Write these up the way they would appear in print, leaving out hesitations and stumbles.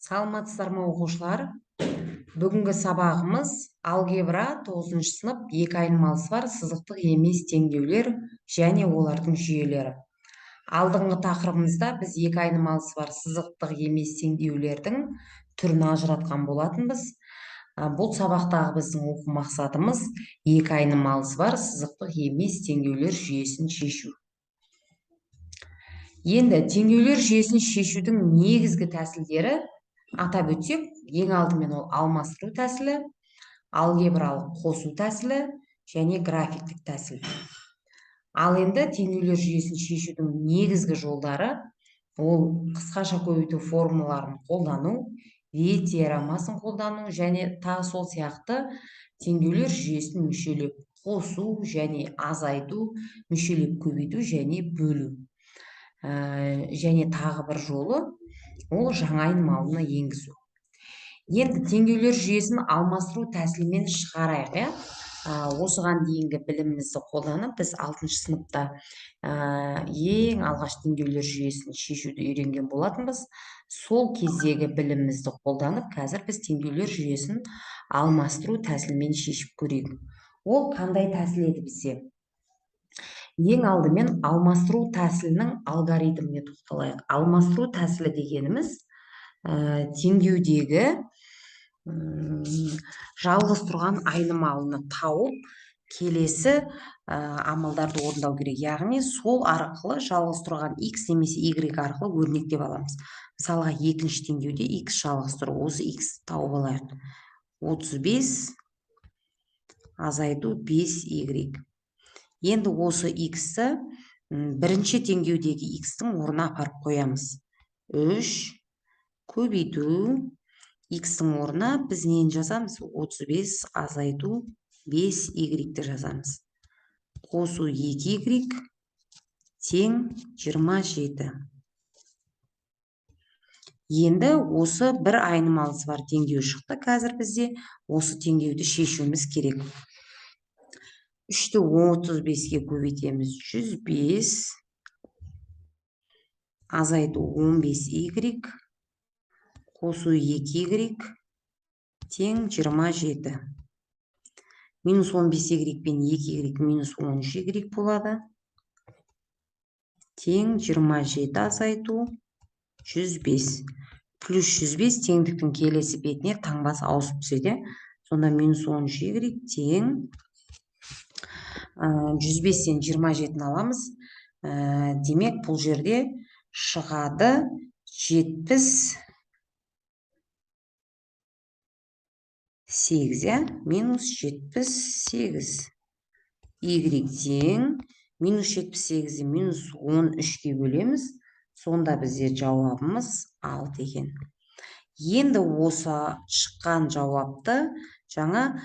Саламатсыздар ма, оқушылар? Бүгінгі сабағымыз алгебра 9 сынып, екі айнымалысы бар сызықтық емес теңдеулер және олардың жүйелері. Алдыңғы тақырыбымызда біз екі айнымалысы бар сызықтық емес теңдеулердің түрін ажыратқан болатынбыз. Бұл сабақтағы біздің оқу мақсатымыз екі айнымалысы бар сызықтық емес теңдеулер жүйесін шешу. Енді теңдеулер жүйесін шешудің негізгі тәсілдері атап өтсек, ең алдымен ол алмастыру тәсілі, алгебралық қосу тәсілі және графиктік тәсіл. Ал енді теңдеулер жүйесін шешудің негізгі жолдары ол қысқаша көбейту формулаларын қолдану, Виет теоремасын қолдану және тағы сол сияқты теңдеулер жүйесін мүшелеп қосу және азайту, мүшелеп көбейту және бөлу. Және тағы бір жолы ол жаңа айнымалыны енгізу. Енді теңдеулер жүйесін алмастыру тәсілімен шығарайық, иә? Осыған дейінгі білімімізді қолданып, біз 6 сыныпта ең алғаш теңдеулер жүйесін шешуді үйренген болатынбыз. Сол кездегі білімімізді қолданып, қазір біз теңдеулер жүйесін алмастыру тәсілімен шешіп көрейік. Ол қандай тәсіл еді бізде? Ең алдымен алмастыру тәсілінің алгоритміне тоқталайық. Алмастыру тәсілі дегеніміз, теңдеудегі жалғыз тұрған айнымалыны тауып, келесі амалдарды орындау керек. Яғни сол арқылы жалғыз тұрған x немесе y арқылы өрнектеп аламыз. Мысалға, екінші теңдеуде x жалғыз тұр. Осы x тауып алайық. 35 азайту 5y. Енді осы x-ті бірінші теңдеудегі x-тің орнына апарып қоямыз. 3 көбейту x-тің орнына біз нені жазамыз? 35 азайту 5y-ті жазамыз. Қосу 2y тең 27. Енді осы бір айнымалысы бар теңдеу шықты. Қазір бізде осы теңдеуді шешуіміз керек. 3-ті 35-ке көбейтеміз, 105 азайту 15y қосу 2y тең 27. Минус 15y пен 2y минус 13y болады. Тең 27 азайту 105. Плюс 105 теңдіктің келесі бетіне таңбасы ауысып түседі. Сонда минус 13y тең 105-тен 27-ні аламыз. Демек, бұл жерде шығады 78, иә? Минус 78. Y тең минус 78-ді минус 13-ке бөлеміз. Сонда бізде жауабымыз 6 екен. Енді осы шыққан жауапты жаңа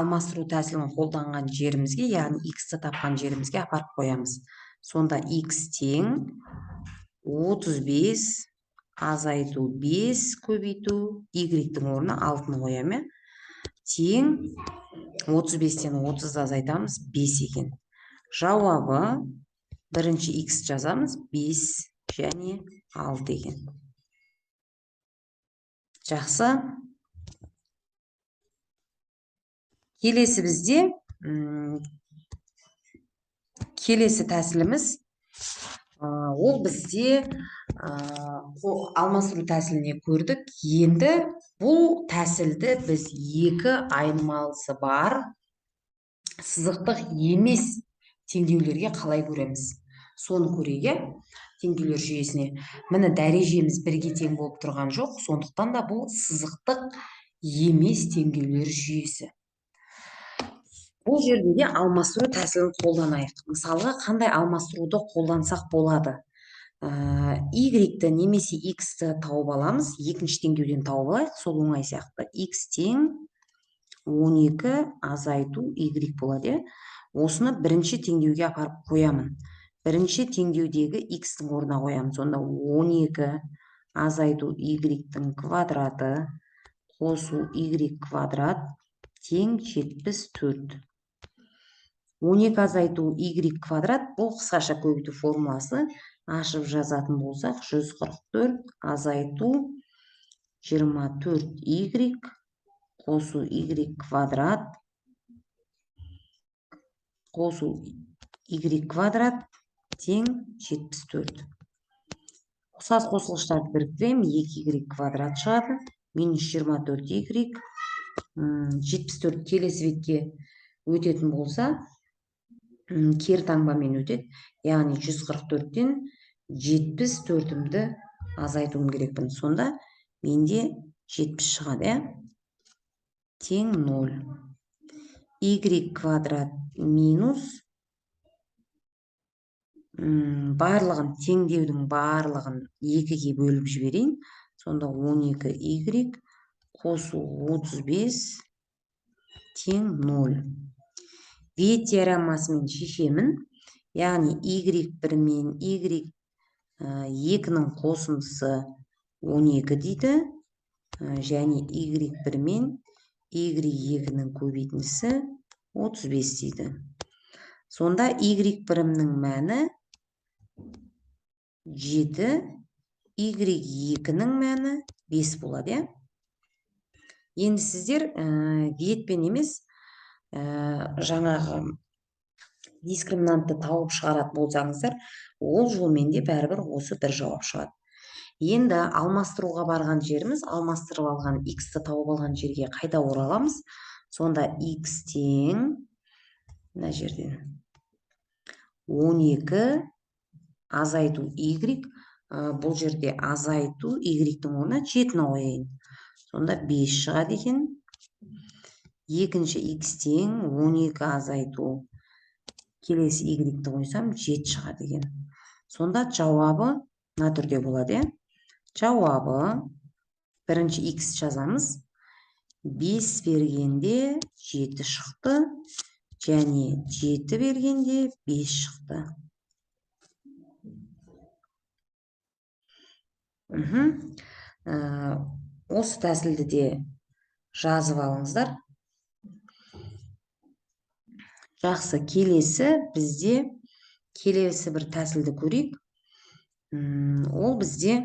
алмастыру тәсілін қолданған жерімізге, яғни x-ті тапқан жерімізге апарып қоямыз. Сонда x тең 35 азайту 5 көбейту y-тің орнына 6-ны қоямын, иә? Тең 35-тен 30-ды азайтамыз, 5 екен. Жауабы бірінші x жазамыз, 5 және 6 екен. Жақсы. Келесі бізде, келесі тәсіліміз, ол бізде алмастыру тәсіліне көрдік. Енді бұл тәсілді біз екі айнымалысы бар сызықтық емес теңдеулерге қалай көреміз? Соны көрейік, иә? Теңдеулер жүйесіне. Міне, дәрежеміз бірге тең болып тұрған жоқ, сондықтан да бұл сызықтық емес теңдеулер жүйесі. Бұл жерде де алмастыру тәсілін қолданайық. Мысалға, қандай алмастыруды қолдансақ болады? Y-ті немесе x-ті тауып аламыз. Екінші теңдеуден тауып алайық, сол оңай сияқты. X тең 12 азайту y болады, иә? Осыны бірінші теңдеуге апарып қоямын. Бірінші теңдеудегі x-тің орнына қоямын. Сонда 12 азайту y-тің квадраты қосу y квадрат тең 74. 12 азайту y квадрат бұл қысқаша көбейту формуласы. Ашып жазатын болсақ, 144 азайту 24y қосу y квадрат қосу y квадрат тең 74. Ұқсас қосылғыштарды біріктіремін, 2y квадрат шығады, минус 24y, 74 келесі бетке өтетін болса, кері таңбамен өтеді, яғни 144-тен 74-імді азайтуым керекпін. Сонда менде 70 шығады, иә? Тең 0. Y квадрат минус барлығын теңдеудің барлығын 2-ге бөліп жіберейін. Сонда 12y қосу 35 тең 0. Виет теоремасымен шешемін. Яғни y1 мен y2-нің қосындысы 12 дейді. Және y1 мен y2-нің көбейтіндісі 35 дейді. Сонда y1-імнің мәні 7, y2-нің мәні 5 болады, иә? Енді сіздер Виетпен емес, жаңағы дискриминантты тауып шығаратын болсаңыздар, ол жолмен де бәрібір осы бір жауап шығады. Енді алмастыруға барған жеріміз, алмастырып алған x-ті тауып алған жерге қайта ораламыз. Сонда x тең мына жерден 12 азайту y, бұл жерде азайту y-тің орнына 7-ні қояйын. Сонда 5 шығады екен. Екінші x тең 12 азайту келесі y-ті қойсам 7 шығады екен. Сонда жауабы мына түрде болады, иә? Жауабы бірінші x жазамыз. 5 бергенде 7 шықты, және 7 бергенде 5 шықты. Осы тәсілді де жазып алыңыздар. Жақсы, келесі бізде келесі бір тәсілді көрейік. Ол бізде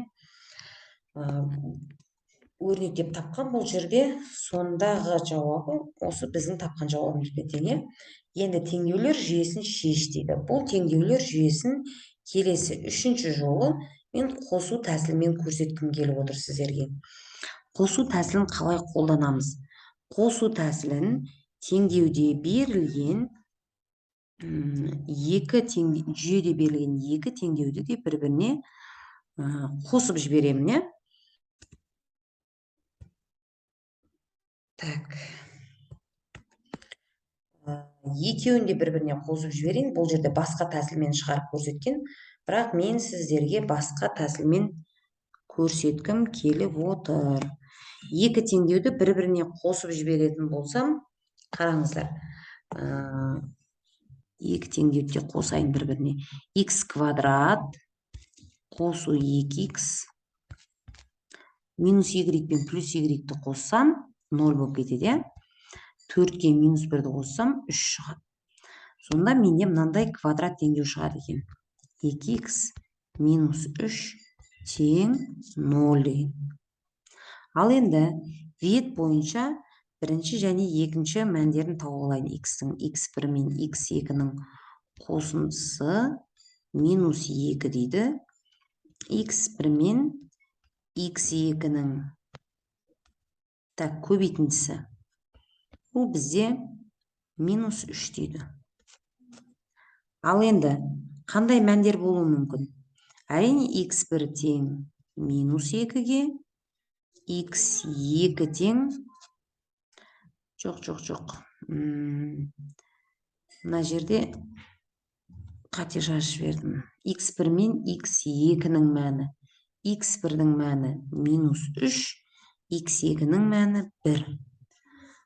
өрнектеп тапқан бұл жерде сондағы жауабы осы біздің тапқан жауабымызбен тең, иә? Енді теңдеулер жүйесін шеш дейді. Бұл теңдеулер жүйесін келесі үшінші жолы мен қосу тәсілімен көрсеткім келіп отыр сіздерге. Қосу тәсілін қалай қолданамыз? Қосу тәсілін теңдеуде берілген екі жүйеде берілген екі теңдеуді де бір-біріне қосып жіберемін, иә? Так. Екеуін де бір-біріне қосып жіберейін. Бұл жерде басқа тәсілмен шығарып көрсеткен, бірақ мен сіздерге басқа тәсілмен көрсеткім келіп отыр. Екі теңдеуді бір-біріне қосып жіберетін болсам, қараңыздар, екі теңдеуді де қосайын бір-біріне. X квадрат қосу 2x минус y пен плюс y-ті қоссам 0 болып кетеді, иә? 4-ке минус 1-ді қоссам 3 шығады. Сонда менде мынандай квадрат теңдеу шығады екен. 2x минус 3 тең 0 деген. Ал енді Виет бойынша бірінші және екінші мәндерін тауып алайын. X-тің x1 мен x2-нің қосындысы минус 2 дейді. X1 мен x2-нің так көбейтіндісі. Бұл бізде минус 3 дейді. Ал енді қандай мәндер болуы мүмкін? Әрине x1 тең минус 2-ге, x2 тең жоқ. Мына жерде қате жазып жібердім. X1 мен x2-нің мәні. X1-дің мәні минус 3, x2-нің мәні 1.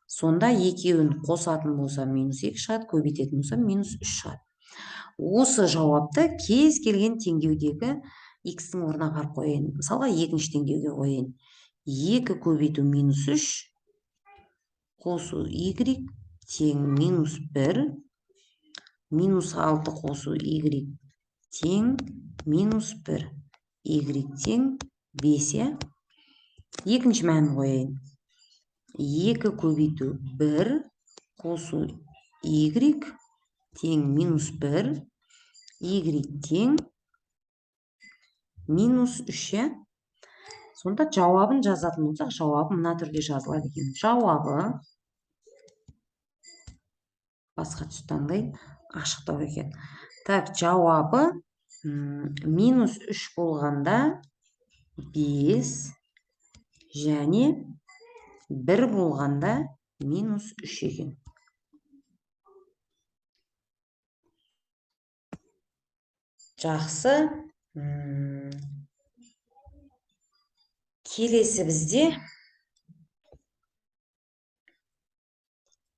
Сонда екеуін қосатын болса минус 2 шығады, көбейтетін болса минус 3 шығады. Осы жауапты кез келген теңдеудегі x-тің орнына апарып қояйын. Мысалға, екінші теңдеуге қояйын. 2 көбейту минус 3 қосу y тең минус 1, минус 6 қосу y тең минус 1, y тең 5, иә? Екінші мәнін қояйын. 2 көбейту 1 қосу y тең минус 1, y тең минус 3, иә? Сонда жауабын жазатын болсақ, жауабы мына түрде жазылады екен. Жауабы басқа түс таңдайын, ашықтау екен. Так, жауабы минус 3 болғанда 5 және 1 болғанда минус 3 екен. Жақсы. Келесі бізде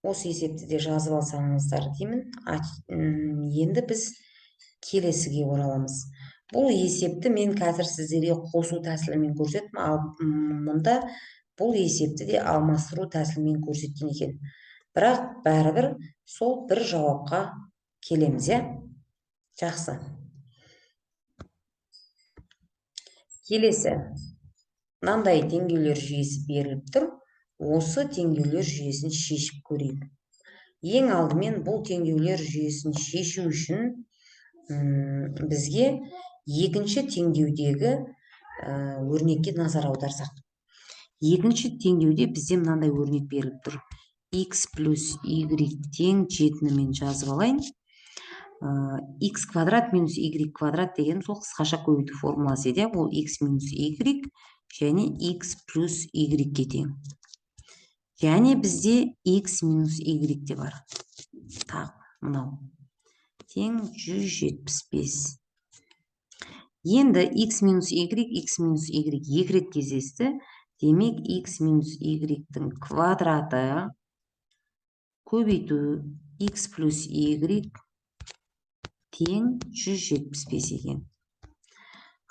осы есепті де жазып алсаңыздар деймін. Енді біз келесіге ораламыз. Бұл есепті мен қазір сіздерге қосу тәсілімен көрсеттім, ал мұнда бұл есепті де алмастыру тәсілімен көрсеткен екен. Бірақ бәрібір сол бір жауапқа келеміз, иә? Жақсы. Келесі мынандай теңдеулер жүйесі беріліп тұр. Осы теңдеулер жүйесін шешіп көрейік. Ең алдымен бұл теңдеулер жүйесін шешу үшін бізге екінші теңдеудегі өрнекке назар аударсақ. Екінші теңдеуде бізде мынандай өрнек беріліп тұр. X плюс y тең 7-ні мен жазып алайын. X квадрат минус y квадрат деген сол қысқаша көбейту формуласы еді. Ол x минус y және x плюс y-ге тең. Және бізде x минус y де бар. Тағы мынау. Тең 175. Енді x минус y, x минус y екі рет кездесті. Демек, x минус y-тің квадраты көбейту x плюс y тең 175 екен.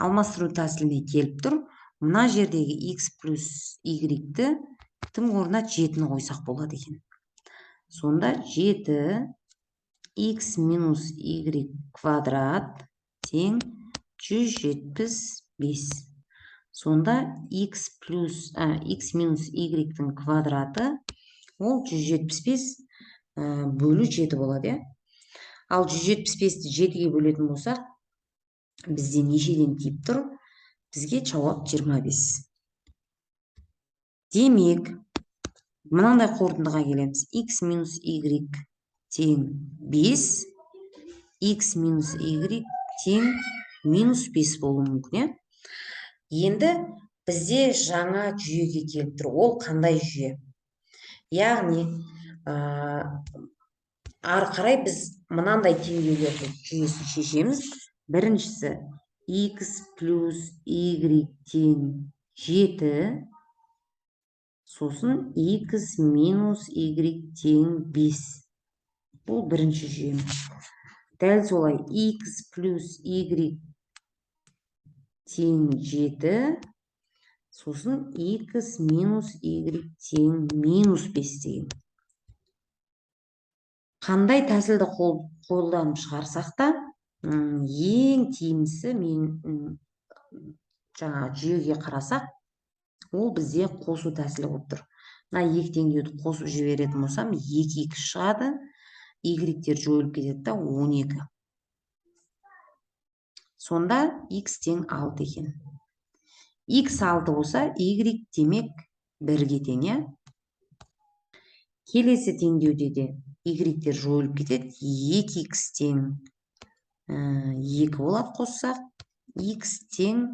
Алмастыру тәсіліне келіп тұр. Мына жердегі x плюс y-ті тің орнына 7-ні қойсақ болады екен. Сонда 7 x минус y квадрат тең 175. Сонда x плюс x минус y-тің квадраты ол 175 бөлу 7 болады, иә? Ал 175-ті 7-ге бөлетін болсақ, бізде нешеден тиіп тұр? Бізге жауап 25. Демек, мынандай қорытындыға келеміз. X минус y тең 5, x минус y тең минус 5 болуы мүмкін, иә? Енді бізде жаңа жүйеге келіп тұр. Ол қандай жүйе? Яғни, ары қарай біз мынандай теңдеулерді жүйесін шешеміз. Біріншісі x плюс y тең 7, сосын x минус y тең 5. Бұл бірінші жүйеміз. Дәл солай x плюс y тең 7, сосын x минус y тең минус 5 деген. Қандай тәсілді қолданып шығарсақ та, ең тиімдісі мен жаңа жүйеге қарасақ, ол бізде қосу тәсілі болып тұр. Мына екі теңдеуді қосып жіберетін болсам, 2 х шығады, y-тер жойылып кетеді да 12. Сонда x тең 6 екен. X 6 болса, y демек 1-ге тең, иә? Келесі теңдеуде де y-тер жойылып кетеді, 2х тең 2 болады қоссақ, x тең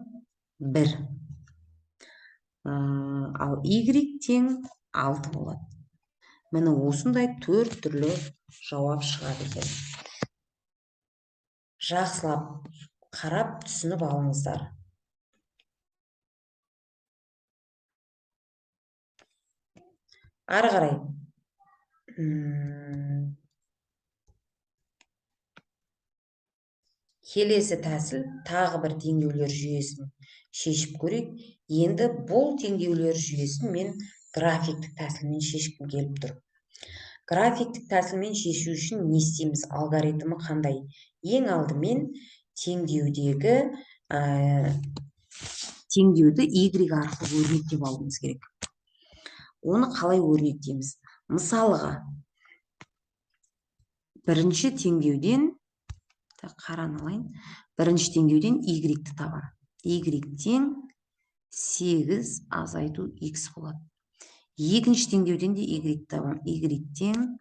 1. Ал y тең 6 болады. Міне осындай 4 түрлі жауап шығады екен. Жақсылап қарап түсініп алыңыздар. Ары қарай. Келесі тәсіл тағы бір теңдеулер жүйесін шешіп көрейік. Енді бұл теңдеулер жүйесін мен графиктік тәсілмен шешкім келіп тұр. Графиктік тәсілмен шешу үшін не істейміз? Алгоритмі қандай? Ең алдымен Теңдеудегі теңдеуді y арқылы өрнектеп алуымыз керек. Оны қалай өрнектейміз? Мысалға, бірінші теңдеуден, қараны алайын, бірінші теңдеуден y-ті табамын. Y тең 8 азайту x болады. Екінші теңдеуден де y табамын. Y тең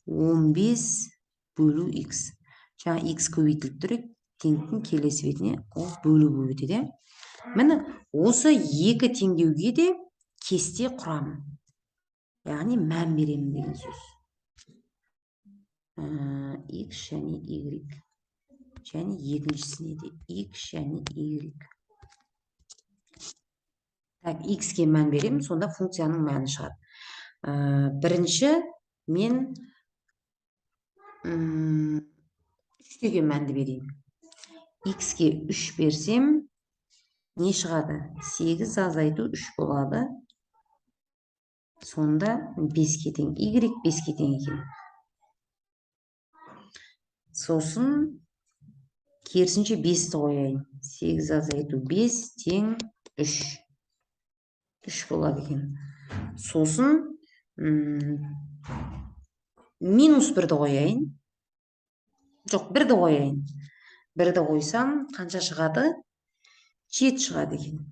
15 бөлу x. Жаңа x көбейтіліп тұр, теңдіктің келесі бетіне ол бөлу болып өтеді. Міне, осы екі теңдеуге де кесте құрамын. Яғни мән беремін деген сөз. X және y. Және екіншісіне де x және y. Так, x-ке мән беремін, сонда функцияның мәні шығады. Бірінші мен 3 деген мәнді берейін. X-ке 3 берсем, не шығады? 8 азайту 3 болады. Сонда 5-ке тең. Y 5-ке тең екен. Сосын керісінше 5-ті қояйын. 8 азайту 5 тең 3. 3 болады екен. Сосын минус 1-ді қояйын. Жоқ, 1-ді қояйын. 1-ді қойсам, қанша шығады? 7 шығады екен.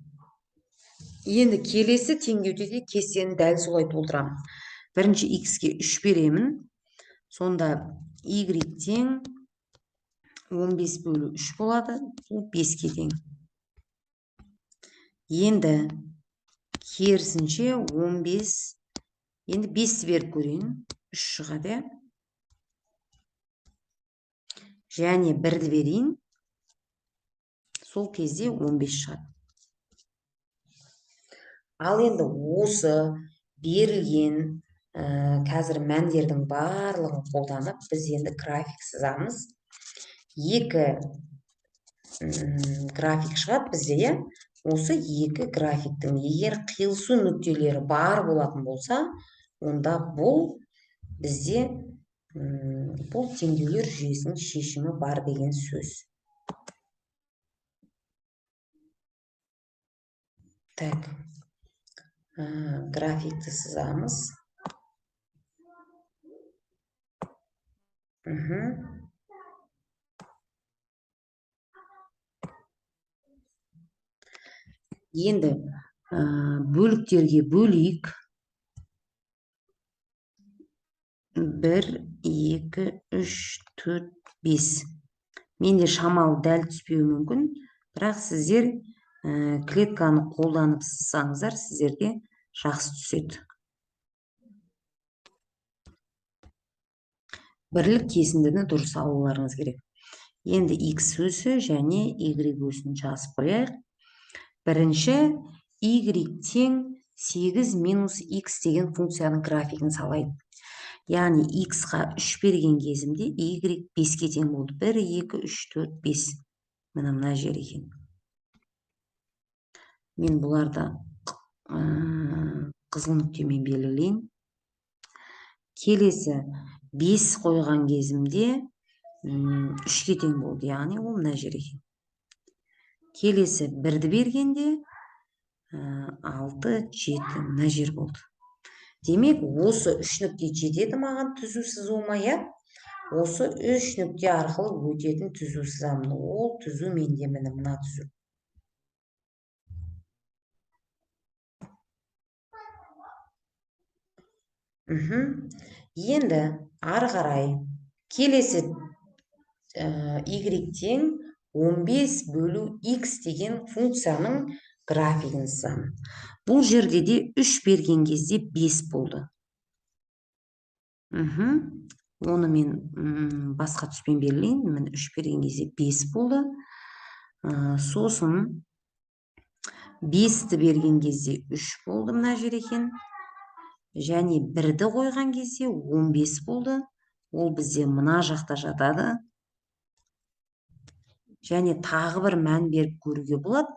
Енді келесі теңдеуде де кестені дәл солай толтырамын. Бірінші x-ке 3 беремін. Сонда y тең 15 бөлу 3 болады. Бұл 5-ке тең. Енді керісінше 15, енді 5-ті беріп көрейін. 3 шығады, иә? Және 1-ді берейін. Сол кезде 15 шығады. Ал енді осы берілген қазір мәндердің барлығын қолданып, біз енді график сызамыз. Екі график шығады бізде, иә? Осы екі графиктің егер қиылысу нүктелері бар болатын болса, онда бұл бізде бұл теңдеулер жүйесінің шешімі бар деген сөз. Так, графикті сызамыз. Енді бөліктерге бөлейік. 1, 2, 3, 4, 5. Менде шамалы дәл түспеуі мүмкін, бірақ сіздер клетканы қолданып сызсаңыздар, сіздерге жақсы түседі. Бірлік кесіндіні дұрыс алуларыңыз керек. Енді x өсі және y өсін жазып қояйық. Бірінші y тең 8 минус x деген функцияның графигін салайын. Яғни x-қа 3 берген кезімде y 5-ке тең болды. 1, 2, 3, 4, 5. Міне мына жер екен. Мен бұларды қызыл нүктемен белгілейін. Келесі 5 қойған кезімде 3-ке тең болды. Яғни ол мына жер екен. Келесі 1-ді бергенде 6, 7 мына жер болды. Демек, осы 3 нүкте жетеді маған түзу сызуыма, иә? Осы 3 нүкте арқылы өтетін түзу сызамын. Ол түзу менде міне мына түзу. Енді ары қарай келесі y тең 15 бөлу x деген функцияның графигін сызамын. Бұл жерде де 3 берген кезде 5 болды. Оны мен басқа түспен белгілейін. Міне 3 берген кезде 5 болды. Сосын 5-ті берген кезде 3 болды мына жер екен. Және 1-ді қойған кезде 15 болды. Ол бізде мына жақта жатады. Және тағы бір мән беріп көруге болады.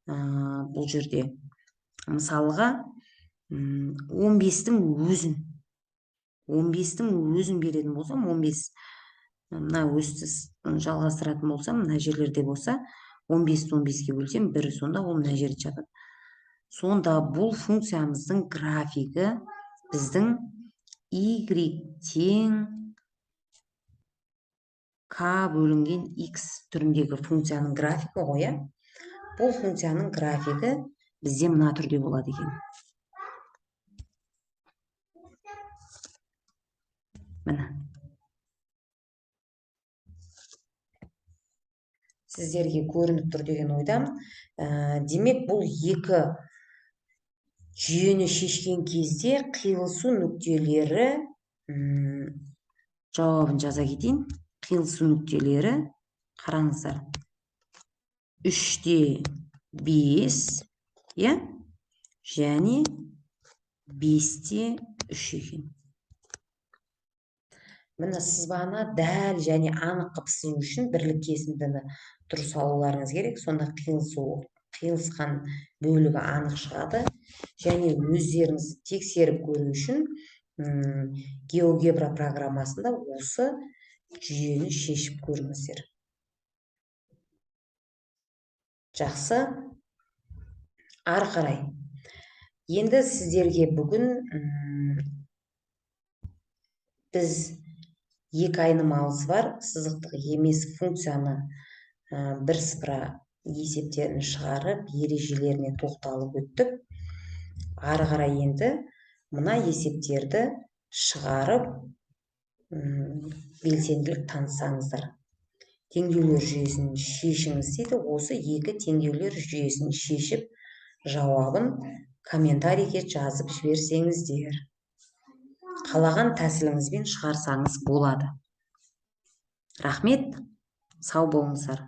Бұл жерде мысалға, 15-тің өзін, 15-тің өзін беретін болсам, 15 Мына өсті жалғастыратын болсам, мына жерлерде болса, 15-ті 15-ке бөлсем 1, сонда ол мына жерде жатады. Сонда бұл функциямыздың графигі біздің y тең k бөлінген x түріндегі функцияның графигі ғой, иә? Бұл функцияның графигі бізде мына түрде болады екен. Міне. Сіздерге көрініп тұр деген ойдамын. Демек, бұл екі жүйені шешкен кезде қиылысу нүктелері, жауабын жаза кетейін. Қиылысу нүктелері, қараңыздар, 3-те 5, иә, және 5-те 3 екен. Міне, сызбаны дәл және анық қып сызу үшін бірлік кесіндіні дұрыс алуларыңыз керек. Сонда қиылысқан бөлігі анық шығады. Және өздеріңізді тексеріп көру үшін GeoGebra программасында осы жүйені шешіп көріңіздер. Жақсы. Ары қарай. Енді сіздерге бүгін біз екі айнымалысы бар сызықтық емес функцияны бірсыпыра есептерін шығарып, ережелеріне тоқталып өттік. Ары қарай енді мына есептерді шығарып, белсенділік танытсаңыздар. Теңдеулер жүйесін шешіңіз дейді. Осы екі теңдеулер жүйесін шешіп, жауабын комментарийге жазып жіберсеңіздер. Қалаған тәсіліңізбен шығарсаңыз болады. Рахмет, сау болыңыздар.